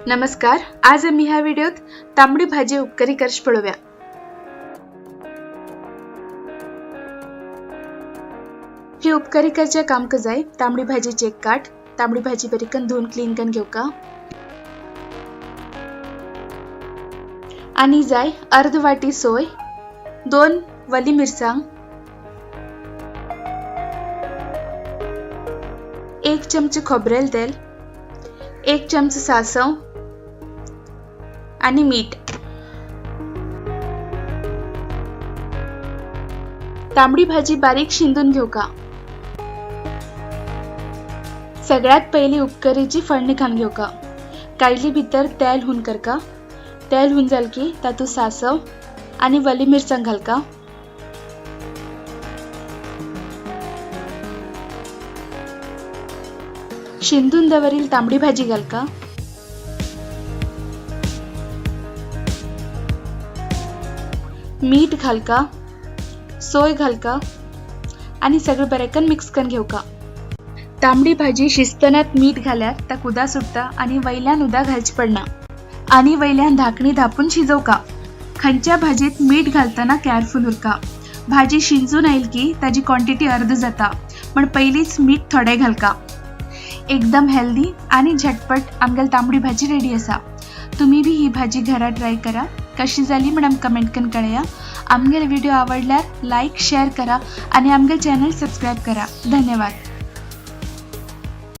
नमस्कार, आज आम्ही ह्या व्हिडिओत तांबडी भाजी उपकरी करश पळोवया. ही उपकरी करच्या काम जाय तांबडी भाजीचे एक काट, तांबडी भाजी बरीकन धुवून क्लीन करून घेवका आणि जाय अर्ध वाटी सोय, 2 वली मिरसांग, 1 चमचे खोबरेल तेल, 1 चमचे सासव आणि मीठ. तांबडी भाजी बारीक शिंदून घेवका. सगळ्यात पहिली उपकरीची फडणी खावन घेवका. कायली भितर तेल हून करका. तेल हून जाल की तातूंत सासव आणि वली मिरसांग घालका. शिंदून दवरील तांबडी भाजी घालका. मीठ घालका, सोय घालका आणि सगळं बरेकन मिक्स करून घेवका. तांबडी भाजी शिजतनात मीठ घाल्यार ताका उदा सुटता आणि वयल्यान उदा घालची पडना आणि वयल्यान धाकणी धापून शिजोवका. खंयच्या भाजीत मीठ घालतना केअरफुल उरका. भाजी शिंजून आयल की ताजी क्वांटिटी अर्द जाता, पण पयलींच मीठ थोडें घालका. एकदम हेल्दी आणि झटपट आमगेली तांबडी भाजी रेडी आसा. तुम्ही बी ही भाजी घरा ट्राय करा. कशी जाली म्हण आमकां कमेंट करून कळया. आमगेले व्हिडिओ आवडल्यार लायक शेअर करा आणि आमगेले चॅनल सबस्क्राईब करा. धन्यवाद.